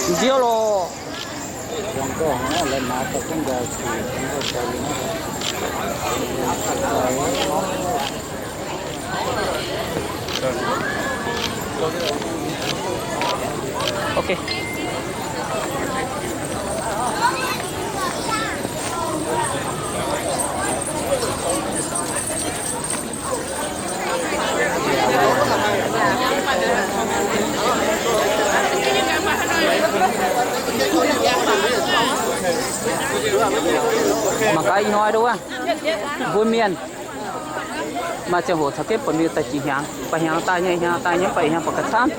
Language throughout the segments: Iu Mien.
Nziouv loh. Ok. Mangc gaax ih hnoi nduov wuov, mbuo mienh maaih ziangh hoc caux jienv buatc mienh daaih jiex hnyangx, baac hnyangx daaih nyei, hnyangx daaih nyei, baac hnyangx baac gauh camv.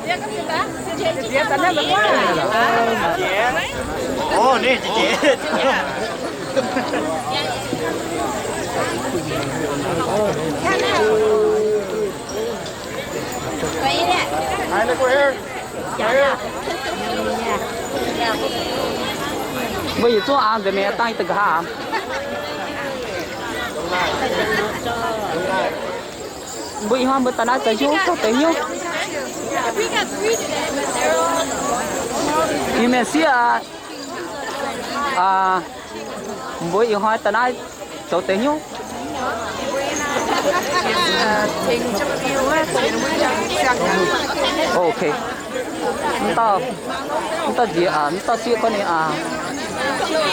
Mbuo yietc zungv aqv, nzengc mingh dangh da'nqaang aqv. Mbuo ih hnoi mbuo daaih naaiv zoux hnyouv, zoux deix hnyouv. Ih mienh sieqv aac, mbuo ih hnoi daaih naaiv zoux deix hnyouv. Ok. Mv dauh, mv dauh nziex, mv dauh sieqv gorngv ninh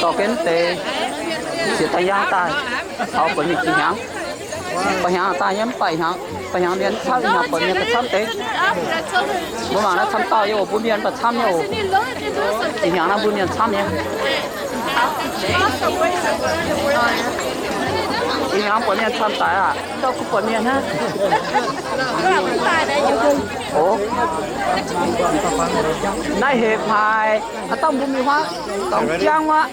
dorh jienv deix sieqv daaih, hnyangx daaih caux buatc mienh jiex hnyangx. Baac hnyangx daaih nyei, mv baac hnyangx, baac hnyangx mienh camv, hnyangx buatc mienh gauh camv deix. Mbuo mangc naaiv camv dauh yie oc, mbuo mienh mv baac camv nyei oc. Ih hnyangx naaiv mbuo mienh camv nyei. Ih hnyangx buatc mienh camv daaih aqv. Dauh kuv buatc mienh hnangv. Oc. Naaiv hepc haic, haaix dauh mbuo mingh huaav dorngx jangv aqv.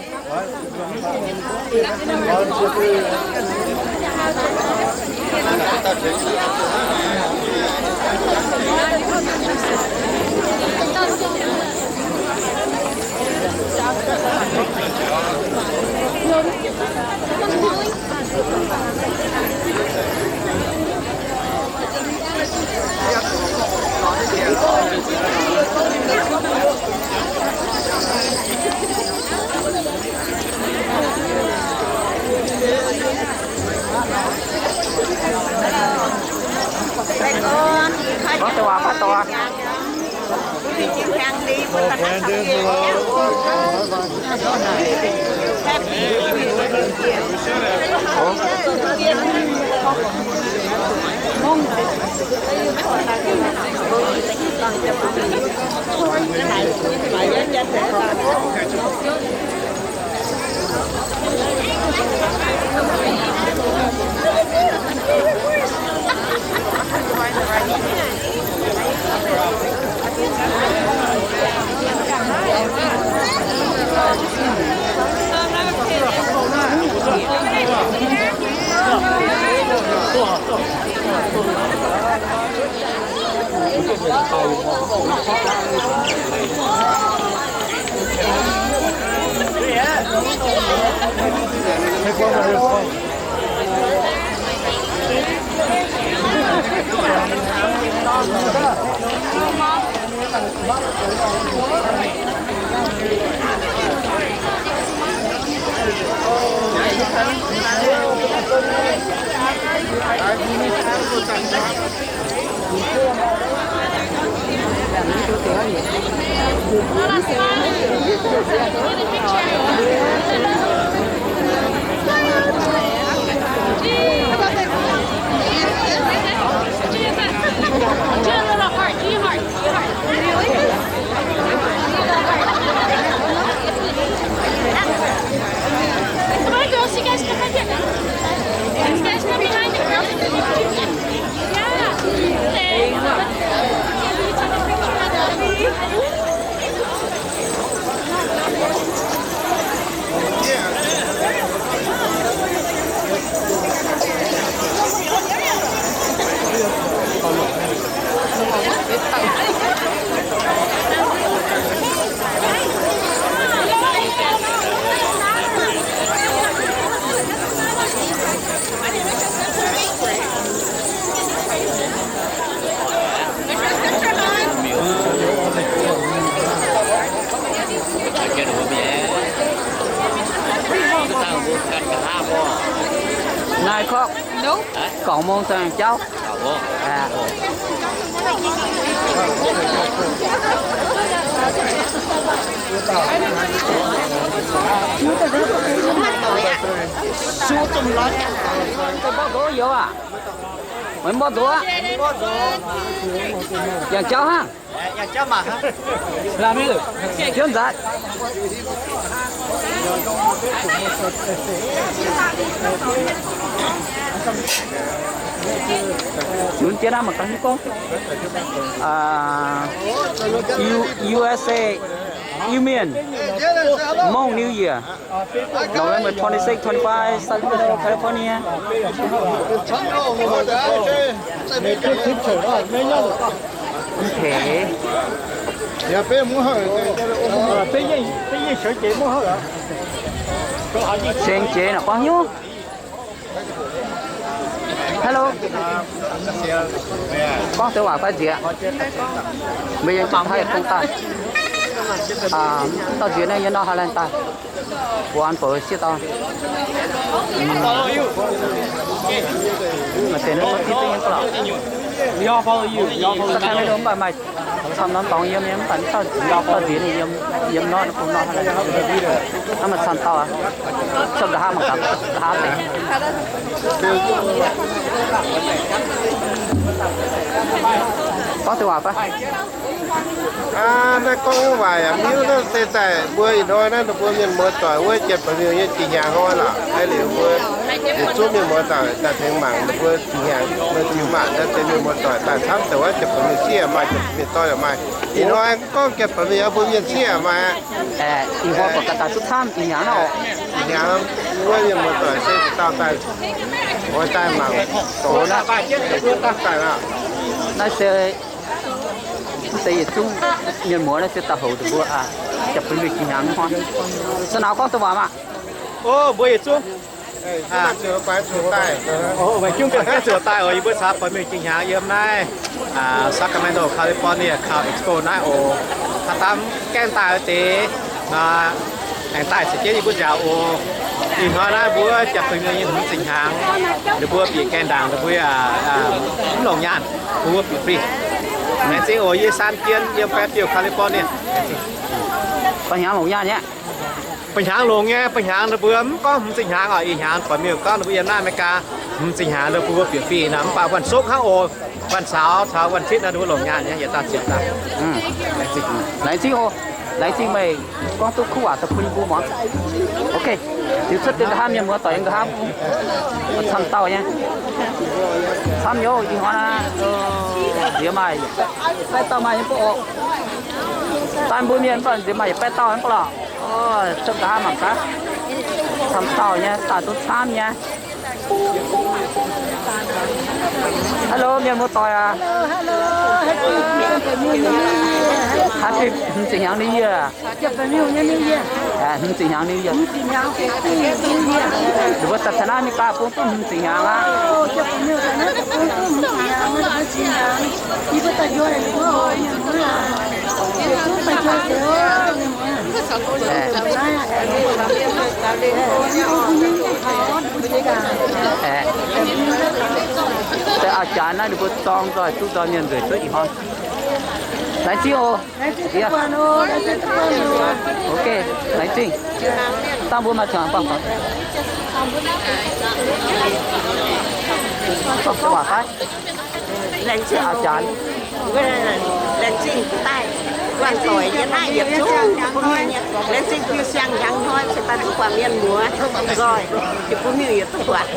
Come on, girls, you guys come right here. You guys come behind the girls. Yeah. Thanks. Cổng mông sang jauv. Mbuo nduov youz aqv. Mbuo nduov aqv. Yangh jauv hnangv. Yangh jauv mangc hnangv. Jienv nzaaih. Lunx jiex naaiv mangc gaax hiuv gorngv, U S A Iu Mienh Hmong New Year. November twenty-six, twenty-five, Sacramento, California. Okay. Seng jiex naaic gorngv hnyouv. Hello. Gorngv deix waac fai nziex? Mbuo yiem Janx-Taiv yietc zungv daaih. Dauh nziex naaiv yiem norm Highland daaih. Mbuo an bouc sieqv dauh. Maaih deix naaiv tov zipv duqv nyei gauh lorqc. Sacramento mv baac maaih camv norm dorngx yiem nyei, mv baac dauh nziex ninh yiem, yiem norm, bung norm Highland. Naaiv maaih camv dauh aqv. Cuotv nqa'haav mangc gaax, nqa'haav deix. Gorngv deix waac fai? Aa, naaiv gorngv nyei waac yaac mv hiuv, naaiv se daaih mbuo ih hnoi naaiv ninh mbuo mienh muoz-doic wuov Janx-Baaix-Miuh nyei jiex hnyangx hnoi lorqc. Naaiv liuz mbuo yietc zungv mienh muoz-doic daaih tengx mangc ninh mbuo jiex hnyangx, mbuo jiex mangc naaiv deix mienh muoz-doic daaih camv deix wuov Janx-Baaix-Miuh sieqv maaih Janx-Baaix-Miuh dorn yaac maaih. Ih hnoi gorngv Janx-Baaix-Miuh mbuo mienh sieqv maaih. Ih hnoi buatc ga'daaih duqv camv ih hnyangx naaiv oc. Ih hnyangx wuov mienh muoz-doic se daaih daaih, oix daaih mangc doz naaiv. Naaiv se mv deix yietc zungv mienh muoz naaiv se daaih houc ninh mbuo aqv. Janx-Baaix-Miuh jiex hnyangx hnoi. Sa'nauz gorngv deix waac maah. O, mbuo yietc zungv, weic jungv mienh gaengh ziouc daaih oc. Yie mbuo caux Baaix-Miuh jiex hnyangx yiem naaiv Sacramento, California, Cal Expo naaiv oc. Haaix dauh gaengh daaih wuov deix, aengx daaih caux jienv yie mbuo nziaauc oc. Ih hnoi naaiv mbuo Janx-Baaix-Miuh nyei hmz zinh hnyangx, ninh mbuo bieqc gaengh ndaangc, ninh mbuo mv longc nyaanh, mbuo bieqc free. Laengz zingh oc. Yie San Jien yiem Fairfield, California. Ba'hnyangx longc nyaanh nyei. Ba'hnyangx longc nyei, ba'hnyangx ninh mbuo mv gorngv hmz zinh hnyangx oc. Ih hnyangx Baaix-Miuh gorngv ninh mbuo yiem naaiv America hmz zinh hnyangx ninh mbuo bieqc free nor, mv baac วันศุกร์ hnangv oc, วันเสาร์ caux วันอาทิตย์ naaiv ninh mbuo longc nyaanh nyei, yietc dauh ziepc dauh. Laengz zingh oc. Laengz zingh meih gorngv duqv kuv waac daaih bun yie mbuo muangx. Ok, liuz cuotv deix nqa'haav mienh muoz-doic yiem nqa'haav bung, camv dauh nyei. Camv nyei, ih hnoi naaiv nziex maaih baeqv dauh maaih nyei mv baac oc. Daaih mbuo mienh mv baac nziex maaih yietc baeqv dauh nyei mv baac lorqc. Cuotv nqa'haav mangc gaax, camv dauh nyei, daaih duqv camv nyei. Hello, mienh muoz-doic aac. Happy hmz zinh hnyangx New Year. Hmz zinh hnyangx New Year. Ninh mbuo daaih taux naaiv America bung duqv hmz zinh hnyangx aqv. Aeqv, deix a'jaax naaiv ninh mbuo zorng nzoih duqv nzoih mienh nzueic cuotv ih hnoi. Laengz zingh oc. Ok, laengz zingh. Dangh mbuo maaih qangx bangc. Gorngv deix waac fai? Laengz zingh a'jaax. Laengz zingh daaih, laengz zingh yie naaiv yietc zungv, laengz zingh jiu siang hnyangx hnoi se daaih duqv buatc mienh muoz nzoih, jiex bun miuc yietc duqv buatc.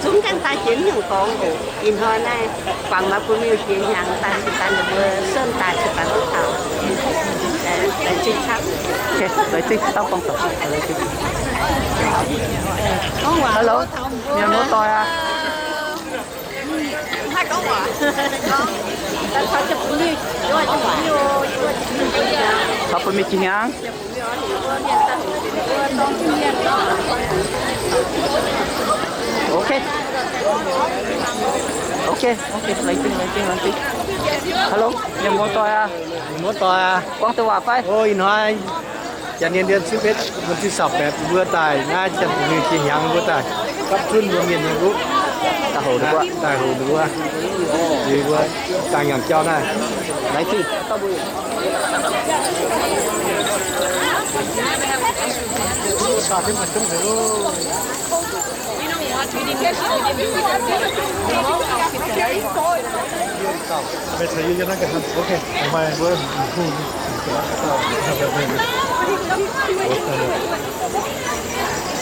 Zungv gaengh daaih jiex nyungc dorngx oc. Ih hnoi naaiv guangc maaih bun miuc jiex hnyangx daaih, se daaih ninh mbuo sönv daaih, se daaih duqv taux. Laengz zingh camv. Hello, mienh muoz-doic aac. Caux bun miuc jiex hnyangx. Ok. Ok, ok, laengz zingh, laengz zingh, laengz zingh. Hello, mienh muoz-doic aac. Mienh muoz-doic aac. Gorngv deix waac fai? O, ih hnoi janx nyei เดือนสิบเอ็ด วันที่ยี่สิบแปด mbuo daaih naaiv Janx-Baaix-Miuh jiex hnyangx, mbuo daaih gapv zunv mbuo mienh nyei wuov. Daaih hoc ninh mbuo, ninh mbuo daaih nyanc jauv naaiv. Laengz zingh.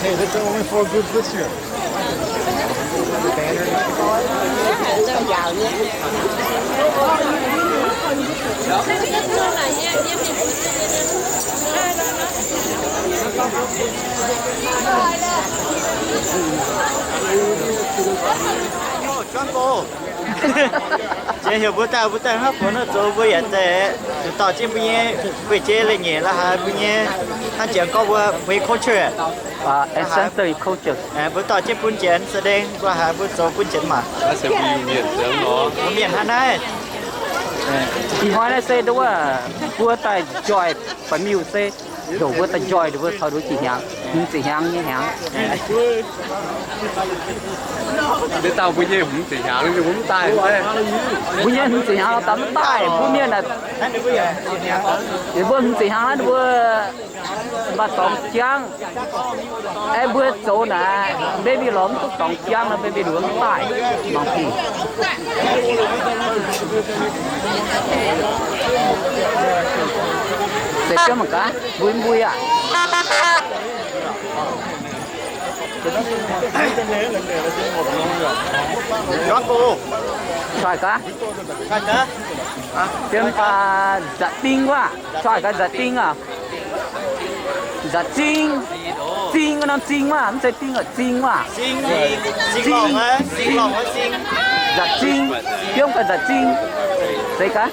Hey, that's only four groups this year. Jiex heuc mbuo daaih, mbuo daaih hnangv buonc nor zoux, mbuo yaac daaih zuqc dorh jienv mbuo nyei guei-jeiv leiz-nyeic la'haaix, mbuo nyei hnangv jiex gorngv mbuo, mbuo nyei culture, ancestral culture, mbuo dorh jienv bun Janx แสดง la'haaix, mbuo zoux bun Janx mangc. Mbuo mienh hnangv naaiv. Ih hnoi naaiv se nduov, mbuo daaih njoih ba'miuh se ndongc mbuo daaih njoih, mbuo taux nduov ziepc hnyangx, hmz ziepc hnyangx nyei hnyangx. Mbuo dauh mbuo nyei hmz ziepc hnyangx, mbuo mv daaih. Mbuo nyei hmz ziepc hnyangx daaih mv daaih, mbuo mienh aah, mbuo hmz ziepc hnyangx naaiv mbuo maaih dorngx jangv. Aeqv, mbuo zoux naaic, mbuo mingh lorz mv duqv dorngx jangv nor, mbuo mingh luonx mv daaih, mangc fih. Se biomv mangc gaax, mbui mbui aac. Coic gaax. Biomv nzatc ding wuov. Coic gaax nzatc ding aac. Nzatc zing. Zing norm zing maah, mv zeiz ding aac, zing maah. Zing, zing. Nzatc zing. Biomv gaax nzatc zing. Seix gaax.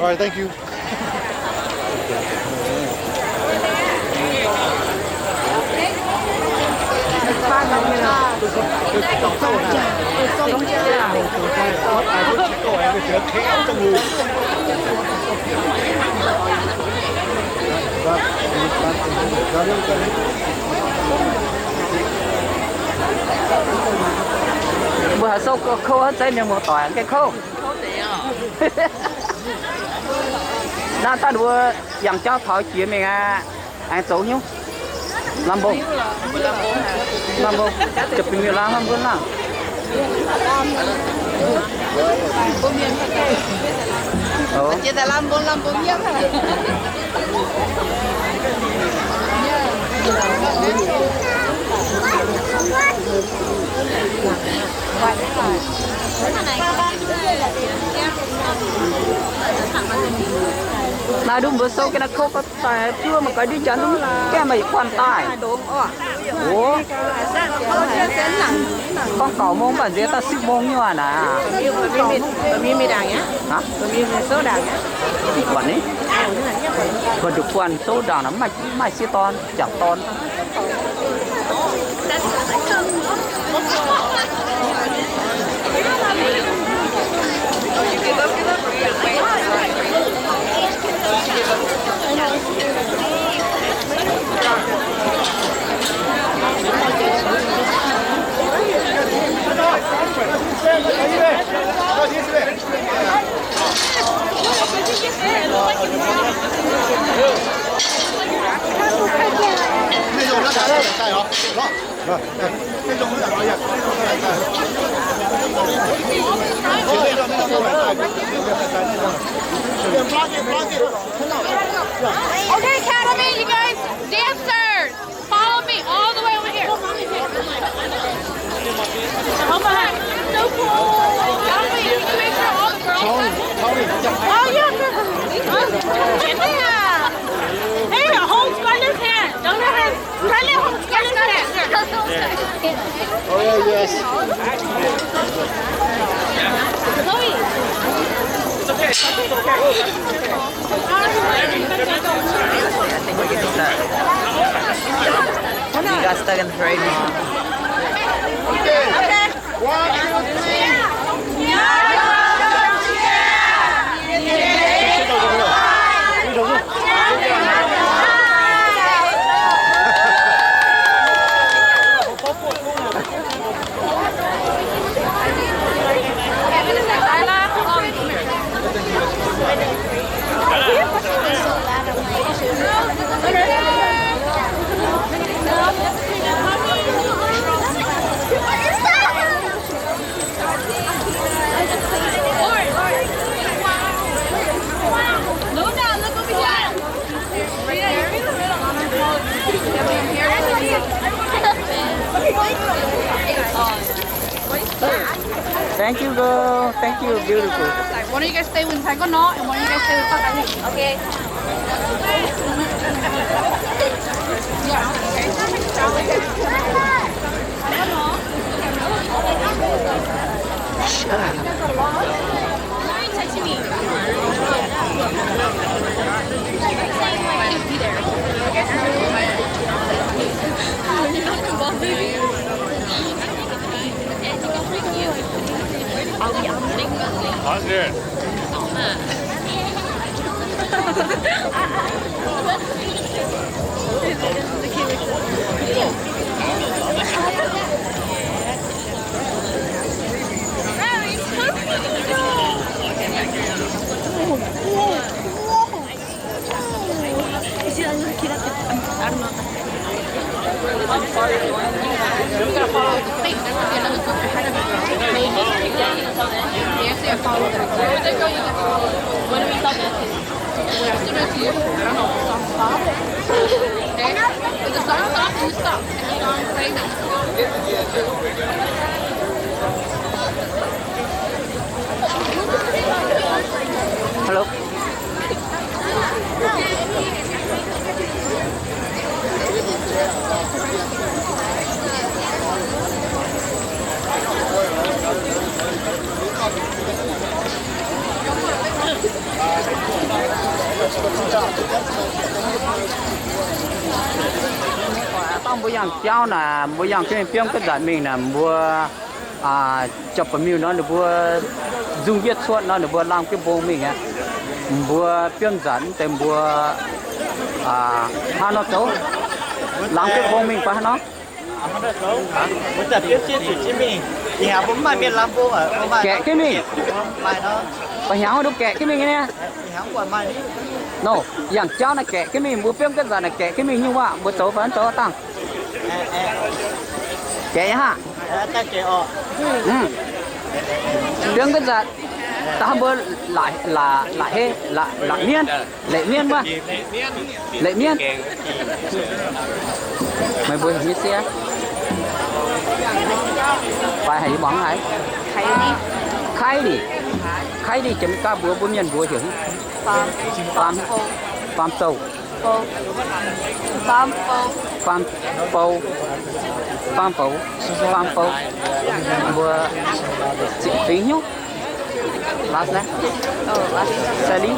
All right, thank you. Mbuo haaix souv kouv, haaix zeiv mienh muoz-doic gaengh kouv. Naaiv daaih mbuo yangh jauv taux jiex mingh aqv. Aengx zoux hnyouv. Lamh mbong. Lamh mbong. Jiex bingx miuc-laangh lamh mbong laangh. Naaiv nduov mbuo sou ga'naaiv kouv ga'daic, zuov mangc gaax ndiev jaax nduov gaengh maaih yietc guanh daaih. Gorngv เก้าโมง mv baac nziex daaih สิบโมง nyei aqv naaic. Buatc ni, buatc nduqc guanh souv ndaangc naaic, mv maaih sieqv dorn, jangc dorn. Okay, Academy, you guys, dancers, follow me all the way over here. Come on. So cool. Follow me. Can you make sure all the girls... Oh, yeah. Yeah. Hey, hold Scarlett's hand. Don't let her Scarlett, hold Scarlett's hand. Oh, yes. Chloe. You got stuck in the parade. Okay. One, two, three. Thank you, girl. Thank you, beautiful. One of you guys stay with Taekwondo and one of you guys stay with Papa. Okay. Hello. Dangh mbuo yangh jauv naaic, mbuo yangh jienv biomv ga'nzanc mingh naaic, mbuo jauv-ba'miuh nor ninh mbuo nzung yietv cuotv nor ninh mbuo laangz jienv mbong mingh aqv. Mbuo biomv nzanc mv deix mbuo hnangv nor zoux, laangz jienv mbong mingh fai hnangv nor. Gaeqv jienv mingh. Ba'hnyangx duqv gaeqv jienv mingh nyei. Nor, yangh jauv naaiv gaeqv jienv mingh, mbuo biomv ga'nzanc naaic gaeqv jienv mingh nyungc waac, mbuo zoux fai mv zoux dangh. Gaeqv nyei haav. Biomv ga'nzanc, da'hnangv mbuo la'hei, la'mienv, leqc mienv wuov. Leqc mienv. Meih mbuo heuc nyei sie. Faix haic, yie muangx haic. Kaili. Kaili jiex mingh gaax mbuox mbuo mienh mbuox heuc haaix? Faam, faam zoux. Faam bou. Faam bou. Faam bou. Mbuo fingx hnyouv. Last name? Sally.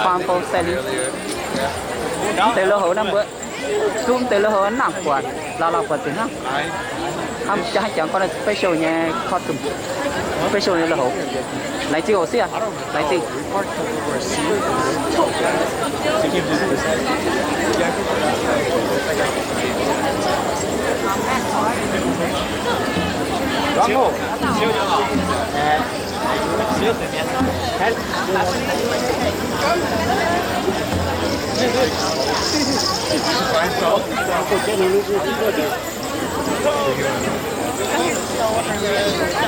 Faam bou Sally. Mv deix lui-houx naaiv mbuo, duqv mv deix lui-houx nangc buatc, lauh lauh buatc zinh hnangv. Hnamv jangx, hnamv jangx gorngv naaiv special nyei costume, special nyei lui-houx. Laengz zingh oc sieqv, laengz zingh.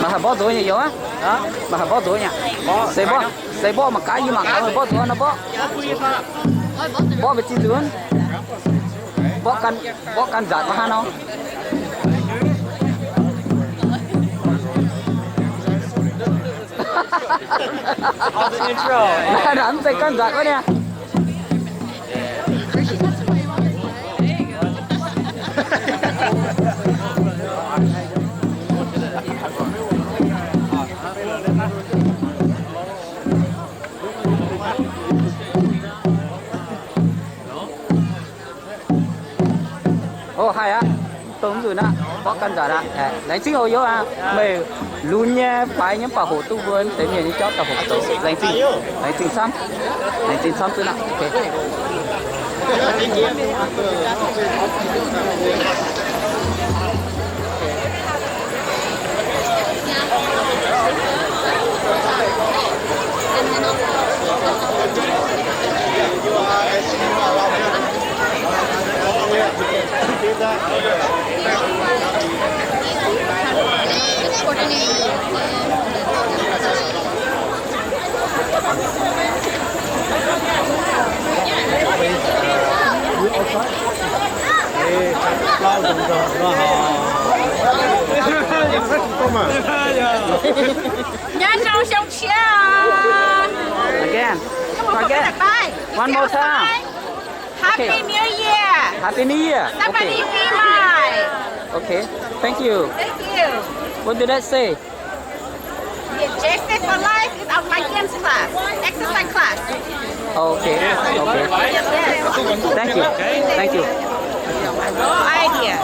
Mangc haaix mborqv nzuonx nyei yaac? Mangc haaix mborqv nzuonx nyei? Se mborqv, se mborqv mangc gaax, yie mangc gaax meih mborqv nzuonx nor mborqv. Mborqv mbu'ziex nzunc. Mborqv ganh, mborqv ganh nzatc maiv hnangv nor. Naaiv mv zeiz ganh nzatc wuov niaa. Ov, haih aqv. Dongh nzunc aqv, mborqv ganh nzatc aqv. Laengz zingh oc, Youz aac. Meih lunx nyei faix nyei mv baac hoqc duqv mbuo deix mienh nyei jauv daaih hoqc zoux. Laengz zingh, laengz zingh camv. Laengz zingh camv duqv aqv. Again. Again. One more time. Happy New Year. Happy New Year. Somebody be mine. Okay. Thank you. Thank you. What did I say? J Fit for Life is our, my dance class, exercise class. Okay, okay. Yes. Thank you, thank you. Good idea.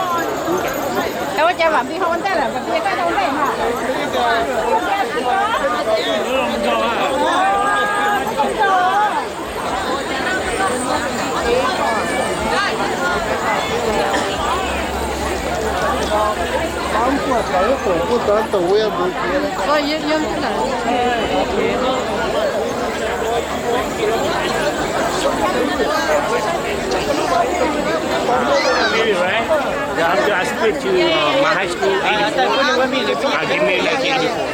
Maybe, right? Yeah, I have to, I speak to, uh, my high school eighty-four. Uh, give me, like, eighty-four.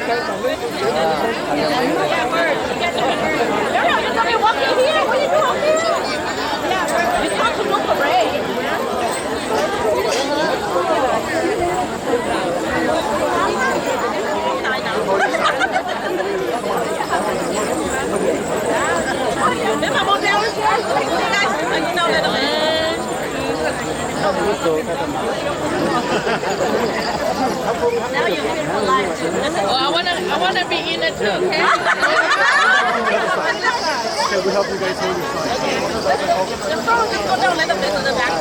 Oh, I wanna, I wanna be in it too, okay? Can we help you guys hold your sign? The phone, just go down, let them, let them back.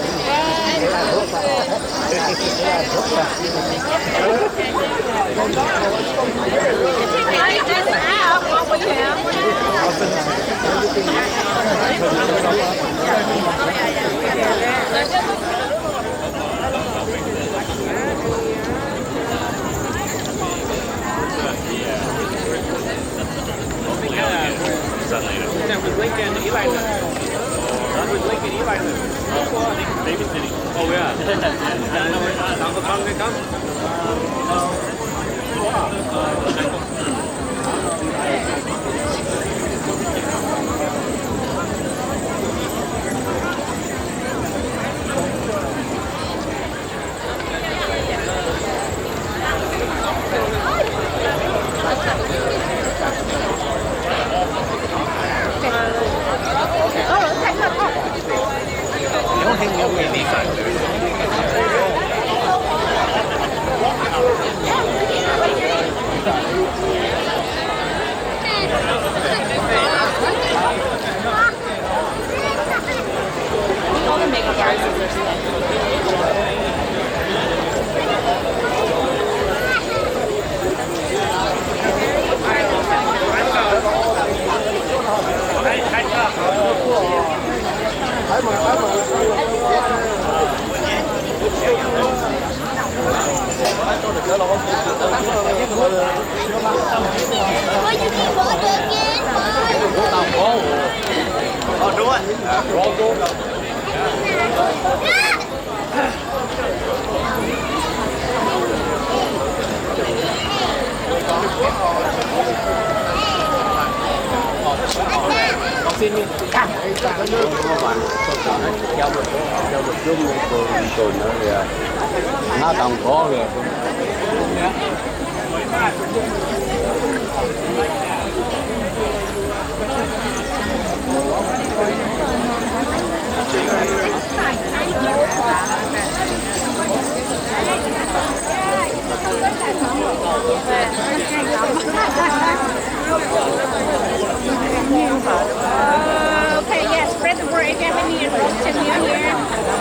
Okay, yes, spread the word. If you have any roasted meal here,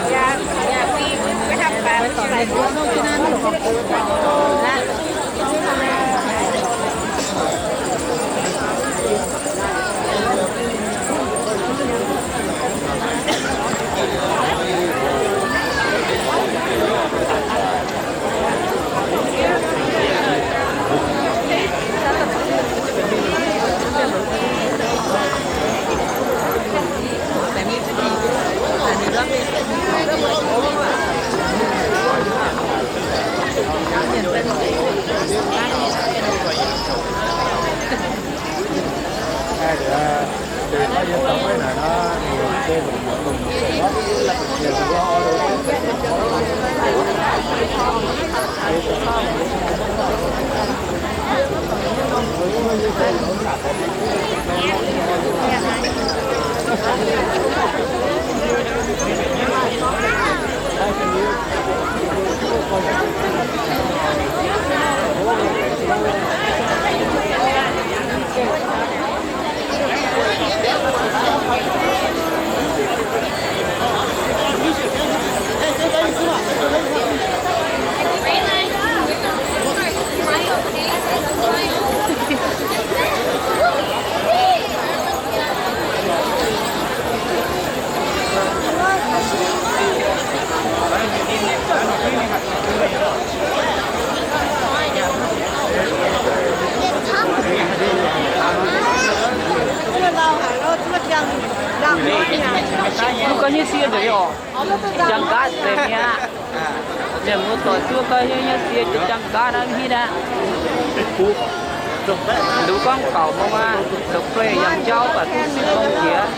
yeah, yeah, we, we have, uh, like, Duqv ga'nyiec sie nzengc nyei oc. Jangx gaatv nzengc mi'aqv. Mienh muoz doic duqv ga'nyiec sie jangx gaatv aqv, hitv aqv. Nduqc gorngv gauh mong aqv, zoux fei yangh jauv baac duqv sipv mong jiex.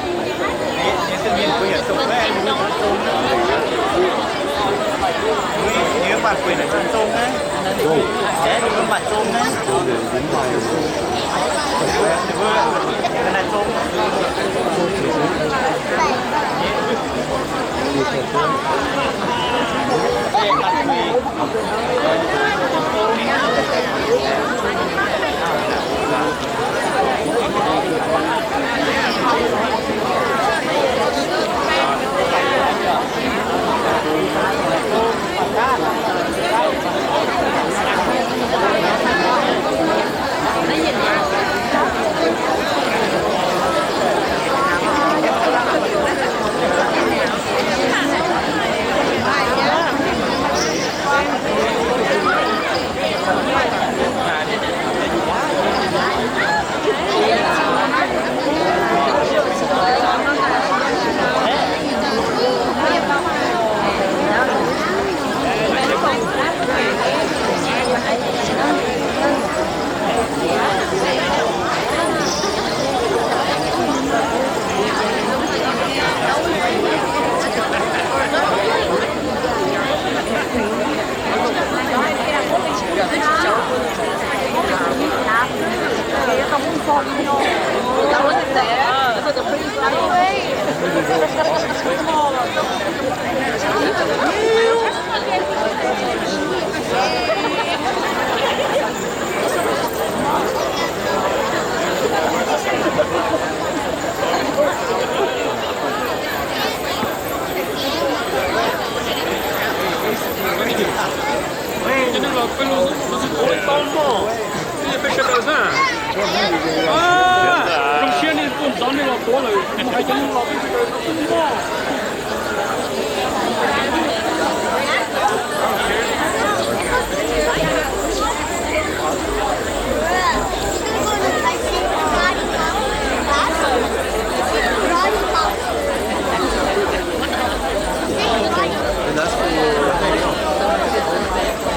And that's for,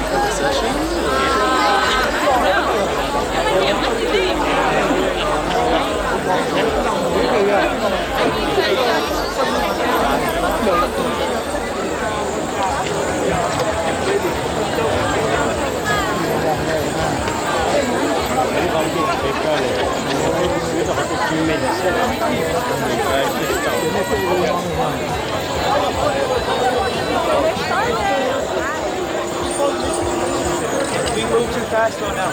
for the session? We move too fast though now.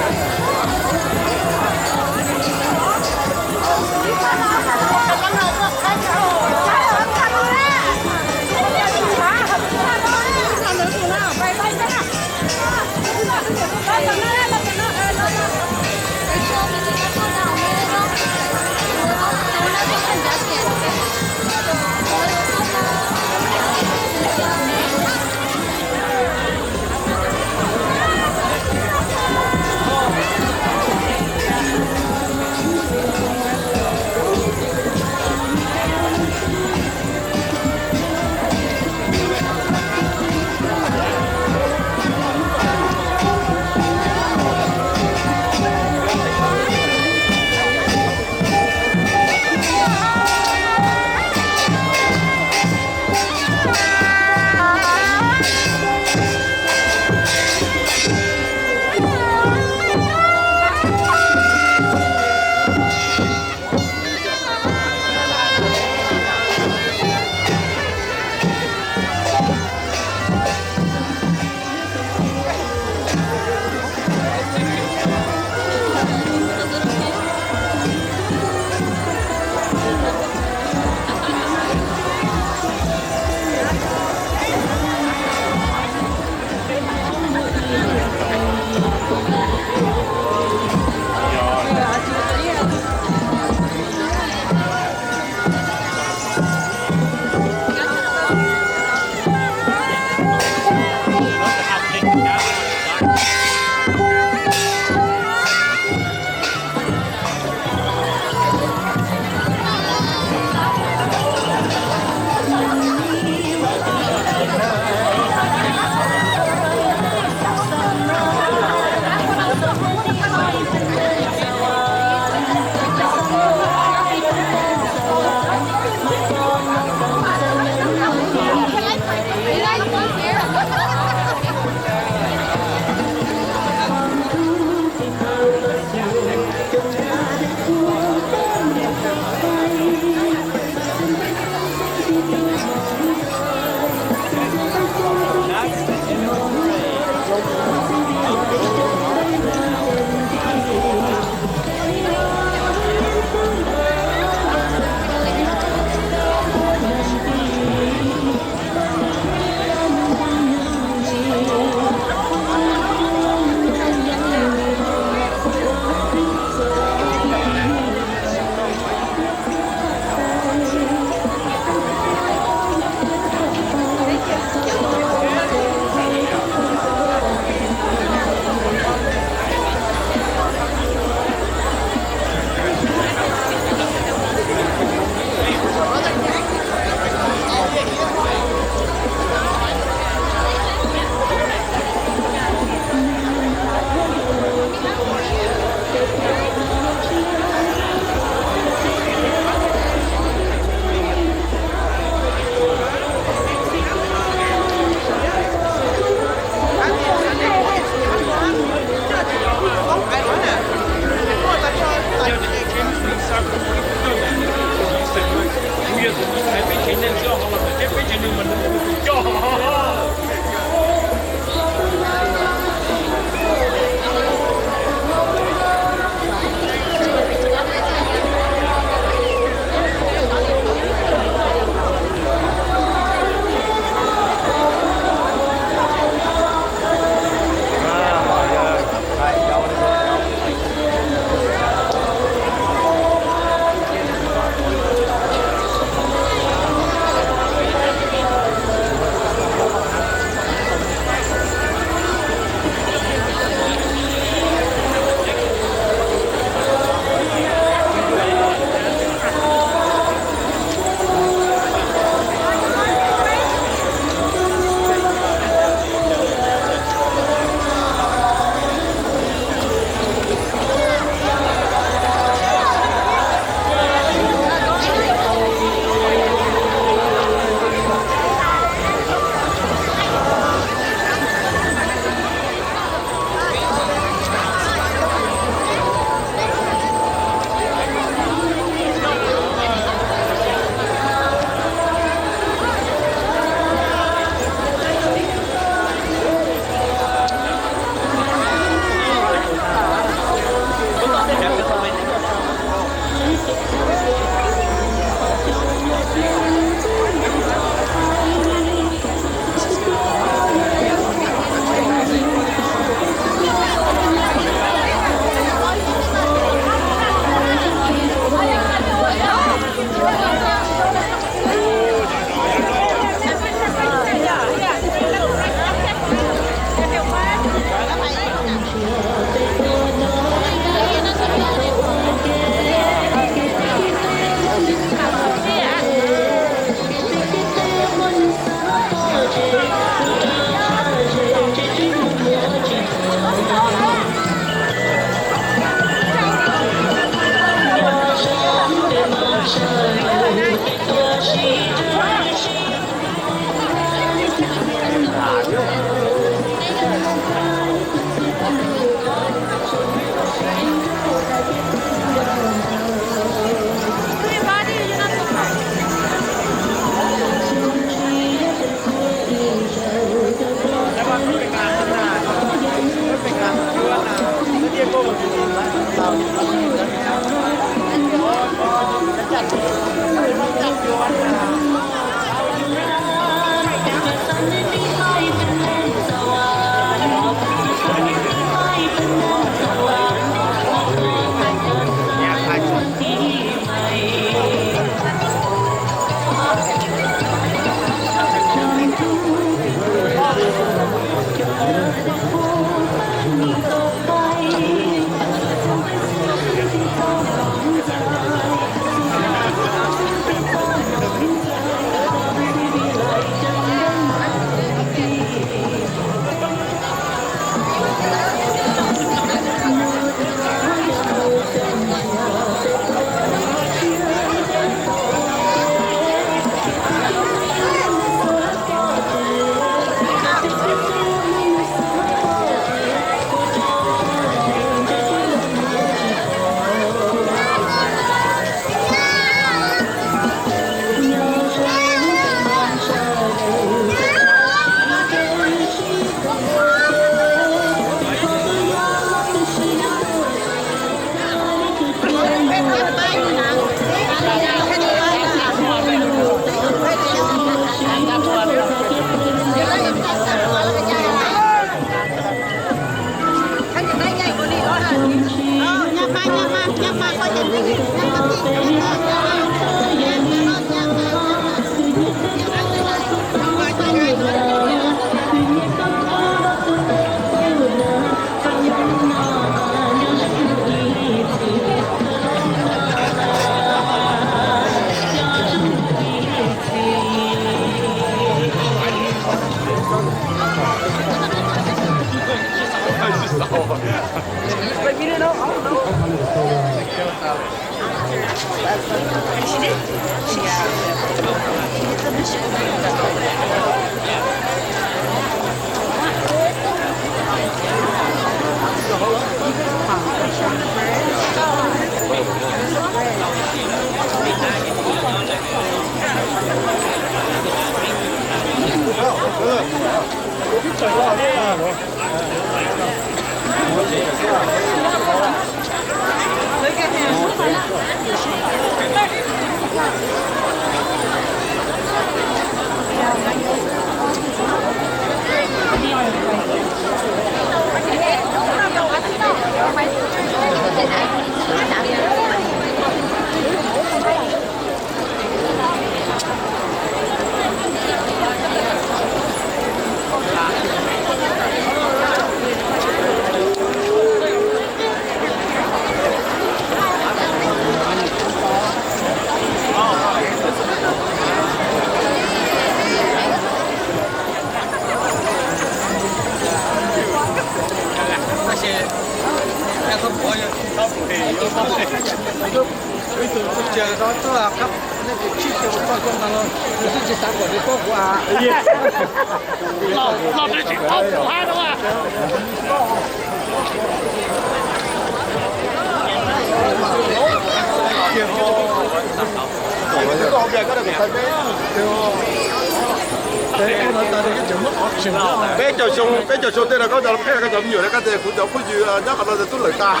Beiv jauv-song, beiv jauv-song deix nor gorngv daaih la'petv ga'nyiec naaiv ga'deix kuv nzauh kuv njuih nyav ga'naaiv daaih duqv leiz daaih.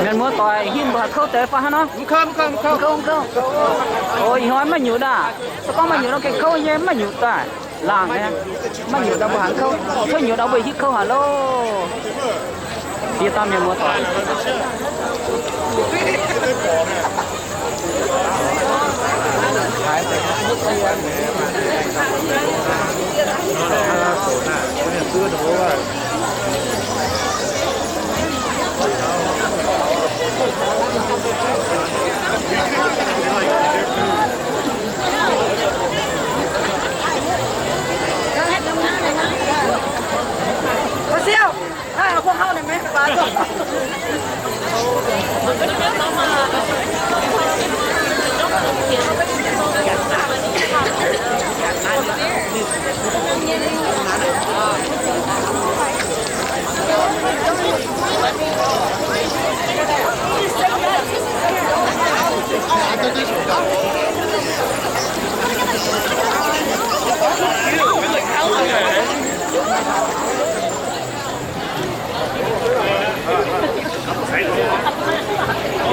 Mienh muoz-doic, hingh mbuo haih kouv deix fai hnangv nor? Kouv, kouv. O, ih hnoi maiv nyutc aqv. Se gorngv maaih nyutc nor gengh kouv nyei, maiv nyutc daaih. Laangc nyei. Maiv nyutc daaih mbuo haaix kouv. Kouv nyutc nor mbuo hiuv kouv haic loh. Diex dauh mienh muoz-doic.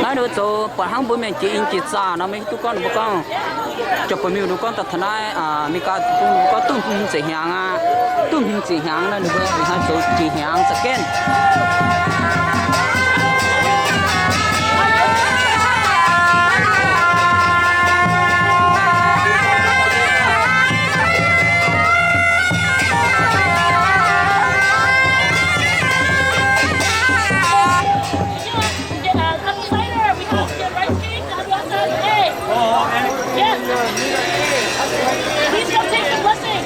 Naaiv ninh mbuo zoux buatc hnangv mbuo mienh jiex in jiex zaah nor, maiv hiuv duqv gorngv ninh mbuo gorngv, jauv-buonc mienh ninh mbuo gorngv daaih taux naaiv, Meigaa deic-bung ninh mbuo gorngv duqv hmz ziepc hnyangx aqv. Duqv hmz ziepc hnyangx nor, ninh mbuo ih hnoi zoux jiex hnyangx za'gengh. Yeah, uh, apple cider, we have, yeah, rice cake, and we also have eggs. Oh, eggs. Yes. Please come take the blessing.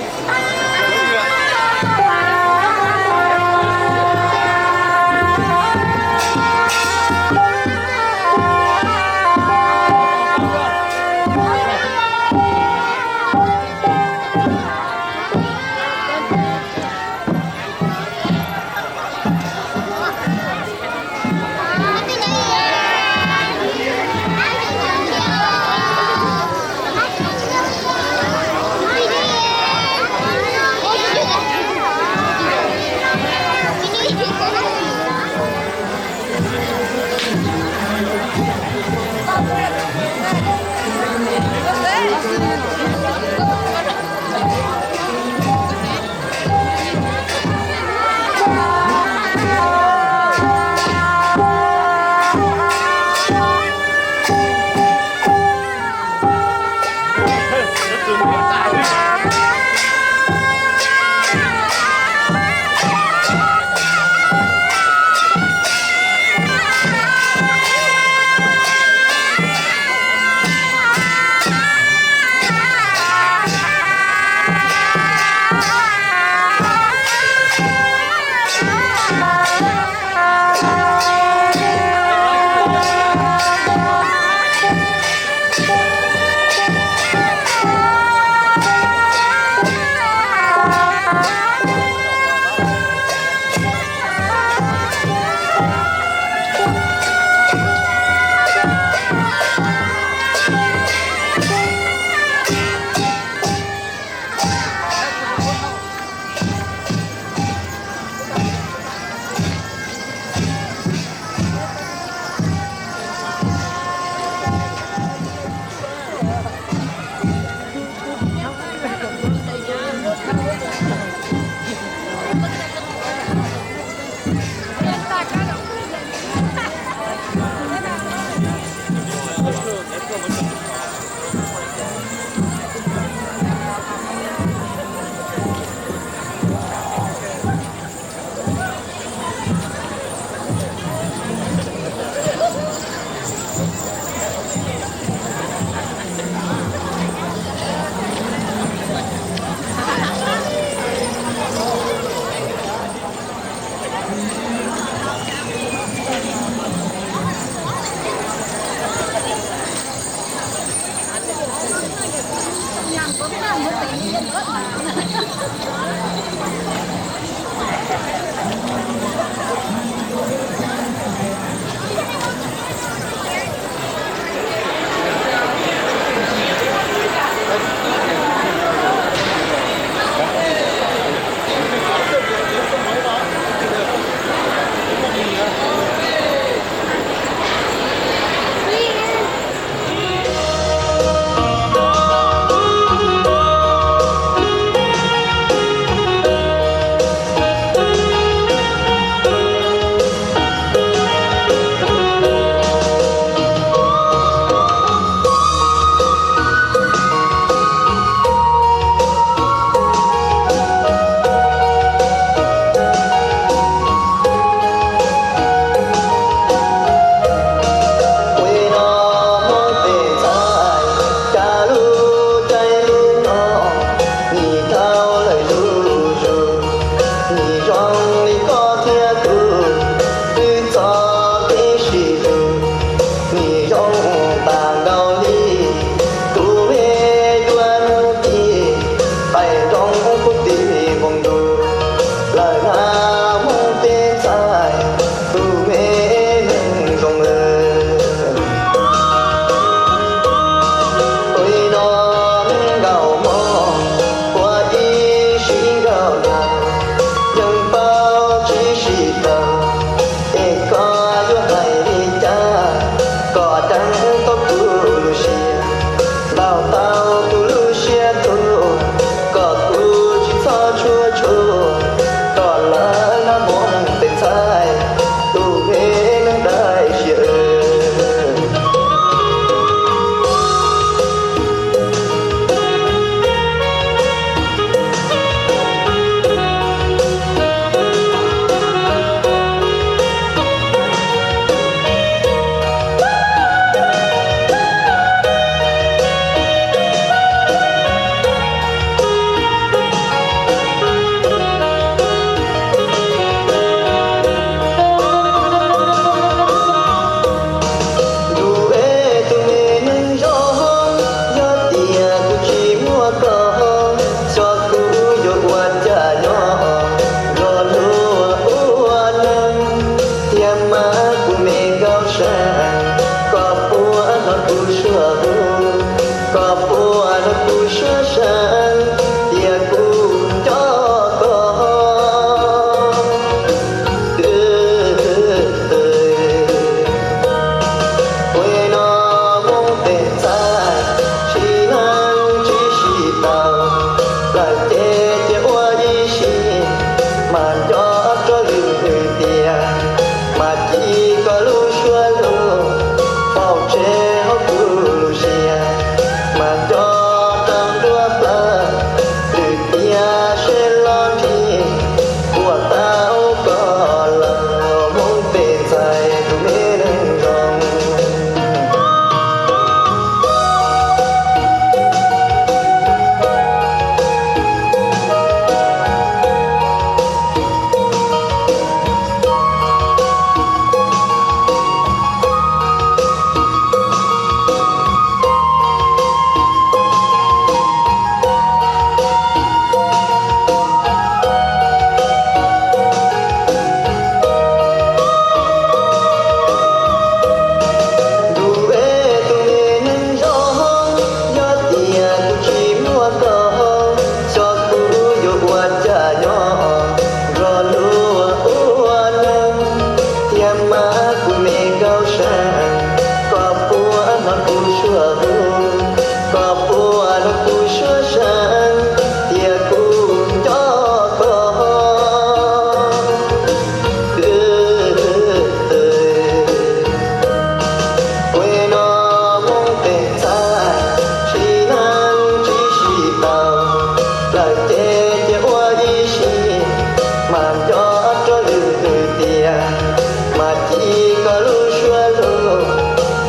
maaih diuh gauh luv suov luv,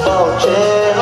forng-jeiv